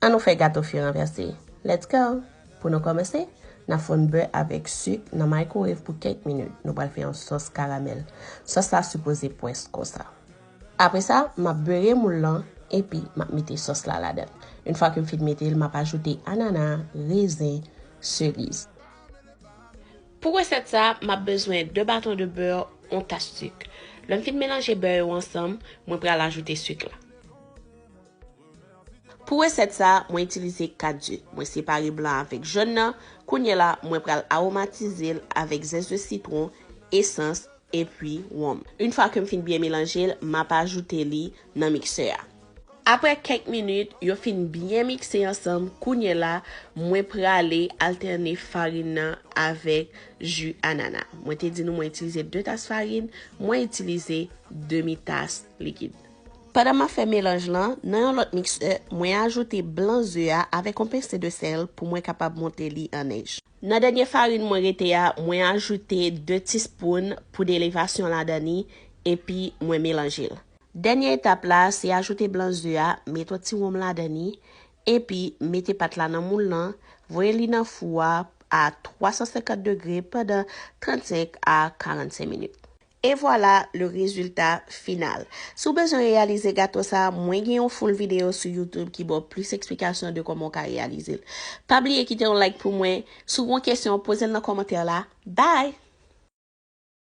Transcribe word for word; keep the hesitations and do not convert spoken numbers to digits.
An nou fè gato fye ranvèse. Let's go! Pou nou kòmanse, n ap fonn bè avèk sik nan microwave pou kèk minit. Nou pral fè yon sòs karamèl. Sòs la sipoze pwès konsa. Apre sa, m ap bere moul lan, epi m ap mete sòs la ladan. Yon fwa ke m fin mete l, m ap ajoute anana, rezen, seriz. Pou resèt sa, m ap bezwen de baton de bè, yon tas sik. Lè m fin melanje bè yo ansanm, mwen pral ajoute sik la. Pou resèt sa, mwen itilize kat ze. Mwen separe blan avèk jòn nan. Kounye la, mwen pral aromatize l avèk zès de sitwon, esans, epi wonm. Yon fwa ke m fin byen melanje l, m ap ajoute li nan miksè a. Apre kèk minit, yo fin byen mikse ansanm, kounye la, mwen prale altène farin nan avèk ji anana. Mwen te di nou mwen itilize de tas farin, mwen itilize demi tas likid. Pandan m ap fè melanj lan, nan yon lòt miksè, mwen ajoute blan ze a avèk yon pense de sèl pou mwen kapab monte li an nèj. Nan dènye farin mwen rete a, mwen ajoute de tispoun poud elevasyon ladan li, epi mwen melanje l. Dènye etap la, se ajoute blan ze a, mete yon ti wonm ladan li, epi mete pat la nan moul lan, voye li nan fou a a twa san senkant degre pandan trannsenk a karannsenk minit. E vwala le rezilta final. Si w bezwen reyalize gato sa, mwen gen yon full videyo sou YouTube ki ba w plis eksplikasyon de kòman w ka reyalize l. Pa bliye kite yon like pou mwen. Si w gen yon kesyon, poze l nan kòmantè la. Bye!